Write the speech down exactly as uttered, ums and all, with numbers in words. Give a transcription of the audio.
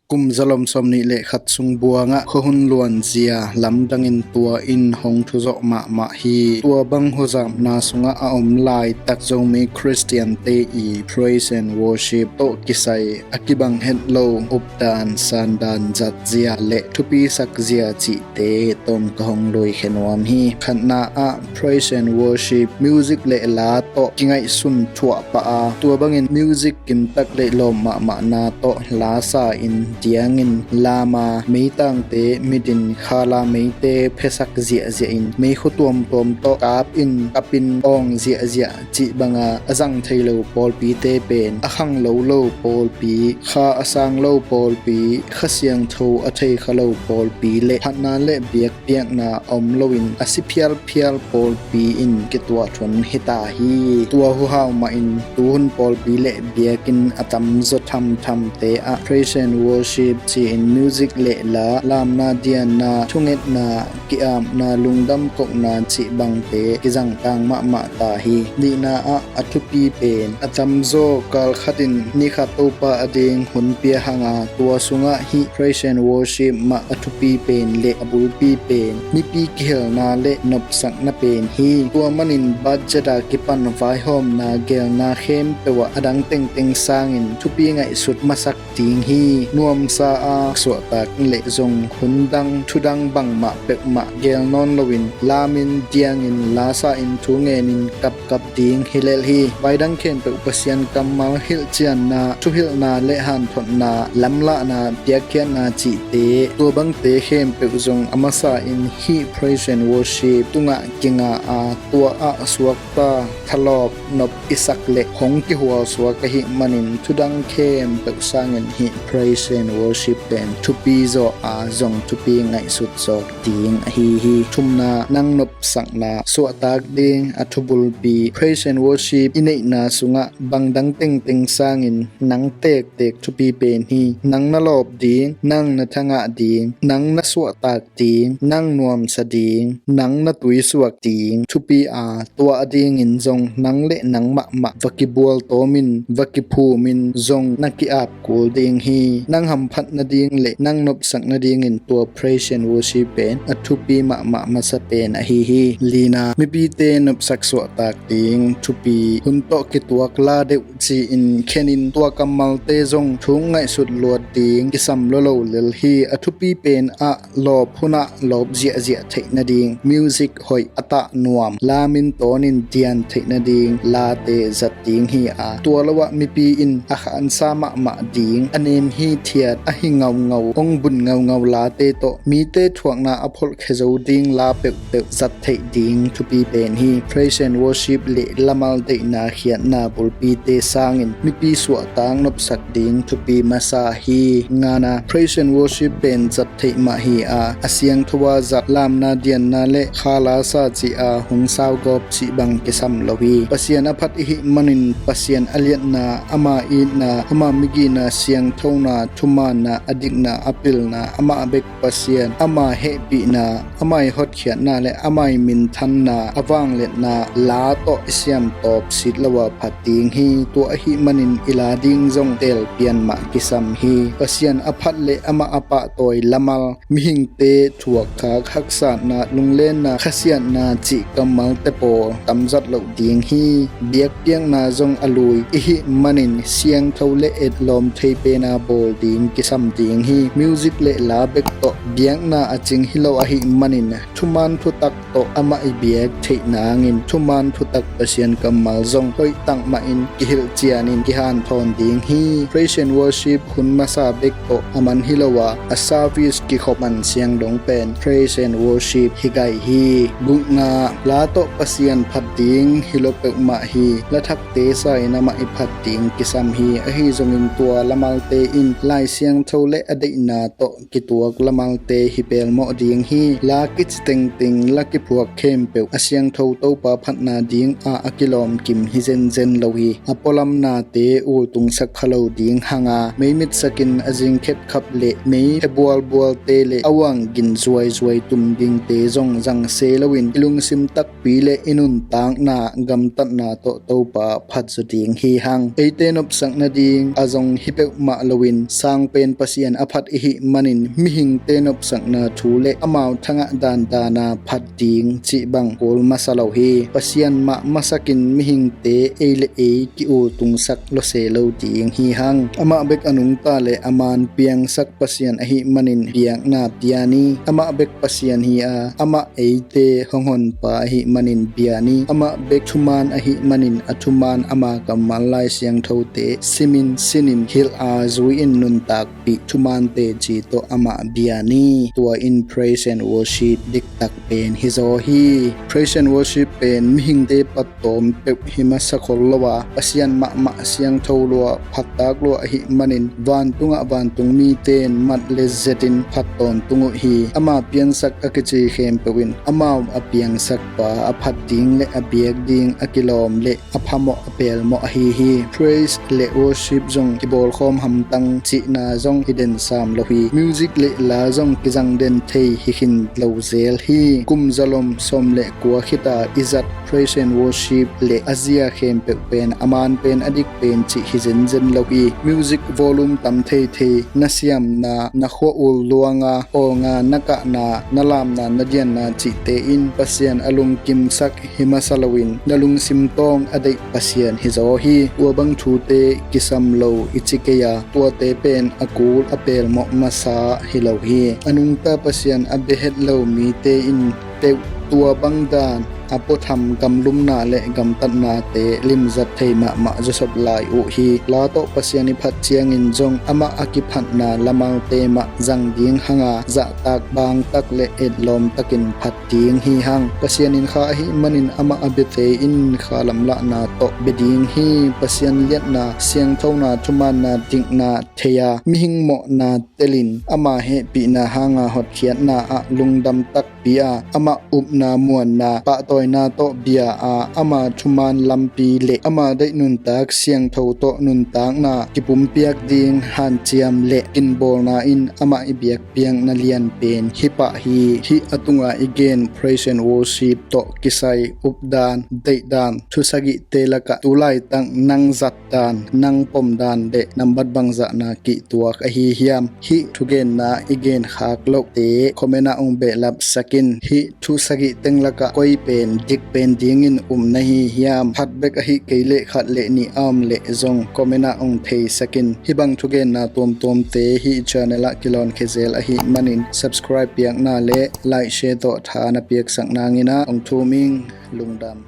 Kum zalom sawm nih le khat sung buangah khuahun luanzia lamdangin tua in hong thuzawh mahmah hi. Tua bang huzapna sungah a om laitak Zomi Khristiante i praise and worship tawh kisai a kibang het lo updan sandan zatzia le thupi sakzia cihte tawm ka hong luikhia nuam hi. Khatna ah praise and worship, music le la tawh kingaihsun thuah pah a, tua bangin music kimtak le lawm mahmahna tawh lasa in diangin lama meitangte mitin khala meite phesak ziahziah in meikhu tuamtuam tawh kap in kapin awng ziahziah cih banga a zang thei lo pawlpite pen a khang lo lo pawlpi, kha a sang lo pawlpi, Kha Siangtho a thei kha lo pawlpi le phatna le biak piakna a om loin a si phialphial pawlpi in kituah thun hi ta hi. Tua huhau mahin tuhun pawlpi le biakinn a tamzaw thamthamte ah praise and worship ci-in music le la, lamna dianna, thungetna, ki-apna, lungdam kohna cih bangte kizangtang mahmah ta hi. Nihna ah a thupi pen a tamzaw kalkhat in nikhat Topa a ding hun pia hanga tua sungah hih praise and worship mah a thupi pen le a bulpi pen mipi kihelna le nopsakna pen hi. Tua manin budget a kipan vaihawmna gelna khempeuh ah a dang tengteng sangin thupi ngaihsut masak ding hi. Nuamsa a suahtak le zong hundang thudang bangmah peuhmah gel nawn loin lamin diangin lasa in thu ngenin kapkap ding hi lel hi. Vaidang khempeuh Pasian kammal hilhcianna, thuhilhna le hanthotna, lamlahna, piakkhiatna cihte, tua bangte khempeuh zong a masa in hih praise and worship tungah kinga a, tua ah suakta, thalawp, nop i sak le hong kihualsuak ahih manin thudang khempeuh sangin hih praise and worship pen thupi zawh a, zong thupi ngaihsut zawk ding ahi hi. Thumna, nang nopsakna suahtak ding a thubulpi. Praise and worship i neihna sungah bang dang tengteng sangin nang tektek thupi pen hi. Nang na lawp ding, nang na thangah ding, nang na suahtak ding, nang nuamsa ding, nang na tuisuak ding thupi a, tua a dingin zong nang le nang mahmah va kibual tawmin, va kiphumin zong na ki-ap kul ding hi. Nang hamphat nading le nang nopsak nadingin tua praise and worship pen a thupi mahmah masa pen ahi hi. Lina, mipite nopsak suahtak ding thupi, hun tawh kituak la deuh ci-in khenin tua kammalte zong thu ngaihsut luat ding kisam lolo lel hi. A thupi pen ah lawp hunah lawp ziahziah theih nading, music hoih a tah nuam, lamin tawnin dian theih nading late zat ding hi a, tua lo ah mipi in a khansa mahmah ding, a nem hi thiat, a hi ngaungau, hong bun ngaungau late tawh mite thuakna a pholhkhia zo ding la peuhpeuh zat theih ding thupi pen hi. Praise and worship le lamal deihna khiatna bulpite sangin mipi suahtak nopsak ding thupi masa hi. Ngana, praise and worship pen zat theih mah hi a, a siangtho a zat, lamna dianna le kha lasa cih a hong saugawp cih bang kisam lo hi. Pasian a phat ihih manin Pasian a liatna, ama itna, ama migihna, siangthona, thumaanna, a dikna, a pilna, amah bek Pasian, ama hehpihna, ama i hotkhiatna le ama i minthanna, a vangliatna la tawh i siamtawp sit lo a phat ding hi. Tua ahih manin i la ding zong telpian mah kisam hi. Pasian a phat le amah a pahtawi lamal, mihingte thuakkhak haksatna, lunglenna, khasiatna cih kammalte pawl tamzat loh ding hi. Biakpiakna zong a lui ihih manin siangtho le etlawm thei pena bawl ding kisam ding hi. Music le la bek tawh biakna a cing hi lo ahih manin thuman thutak tawh amah i biak theih nangin thuman thutak Pasian kammal zong hoih tak mahin kihilh cianin kihanthawn ding hi. Praise and worship hun masa bek tawh a man hi lo a, a service kikhop man siang dong pen praise and worship hi gai hi. Gukna, la tawh Pasian phat ding hi lo peuhmah hi. La thakte sa in amah i phat ding kisam hi. Ahi zongin tua lamalte in Lai Siangtho le a deihna tawh kituak lamalte hi pelmawh ding hi. La kici tengteng, la kiphuak khempeuh a siangtho Topa phatna ding ah a kilawmkim hi zenzen lo hi. A pualamnate ultungsak kha lo ding hanga, mei mitsakin a zing khepkhap le mei he bualbualte le a uang gin zuaizuai tum dingte zong zangse loin i lungsim takpi le i nuntakna gamtatna tawh Topa phat zaw ding hi hang. Eite nopsak nading a zong hi peuhmah loin sang Pen Pasian a phat i hih manin mihingte nopsakna thu le amau thangah dandana phat ding cih bang kul masa lo hi. Pasian mah masakin mihingte ei le ei ki-ultungsak lawse lo ding hi hang. Amah bek a nungta le a man piangsak Pasian ahih manin biakna pia ni. Amah bek Pasian hi a, amah eite hong honpa ahih manin bia ni. Amah bek thuman ahih manin a thuman ama kammal Lai Siangthote simin sinin hilh a zui-in nuntakpih thuman teci tawh amah bia ni. Tua in praise and worship diktak pen hizaw hi. Praise and worship pen mihingte pat tawm peuh hi masa khol lo a, Pasian mahmah siangtho lua, phattak lua ahih manin vantungah vantung mite in mat le zetin phat tawntung uh hi. Ama piansak a kici khempeuh in amau a piangsakpa a phat ding le a biak ding a kilawm le a phamawh a pelmawh ahi hi. Praise le worship zong kibawlkhawm hamtang cihna zong hi den sam lo hi. Music le la zong kizang den thei hi khin lo zel hi. Kum zalom sawm le kua khita i zat praise and worship le a zia khempeuh pen a man pen a dik pen cih hi zenzen lo hi. Music volume tam theithei, na siamna, na khua ul luanga, awnga, na kahna, na lamna, na dianna cihte in Pasian a lungkimsak hi masa loin na lungsim tawng a deih Pasian hizaw hi. Tua bang thute kisam lo i ci kei a, tuate pen a kul a pelmawh masa hi lo hi. A nungta Pasian a bia het lo mite in peuh tua bang dan a puatham gamlumna le gamtatnate limzat thei mahmah zawsop lai uh hi. La tawh Pasian i phat ciangin zong amah a kiphatna lamaute mah zang ding hanga zahtak bangtak le etlawm takin phat ding hi hang. Pasian in kha ahih manin amah a biate in kha lamlahna tawh bia ding hi. Pasian liatna, siangthona, thumaanna, dikna thei a, mihing mawhna telin ama hehpihna hanga hotkhiatna ah lungdam takpi a, amah upna muanna pahtawina tawh bia a, ama thumaan lampi le ama deih nuntak siangtho tawh nuntakna kipumpiak ding hanciam le kinbawlna in amah i biakpiakna lianpen hi pah hi. Hih a tunga i gen praise and worship tawh kisai updan, deihdan, thu sagihte lakah tu laitak nang zat dan, nang pom dan le nambat bangzahna kihtuak ahi hiam? Hih thugenna i genkhak lohte comment ah ong behlapsak in. Hih thu sagih teng lakah koi pen dik pen dingin um na hi hiam? Phat bek ahih kei leh khat le nih a om leh zong comment ah ong theisak in. Hih bang thugenna tuamtuamte hih channel ah kilawn khezel ahih manin subscribe piakna le like share tawh tha na piaksak nangin ah ong thum ing. Lungdam.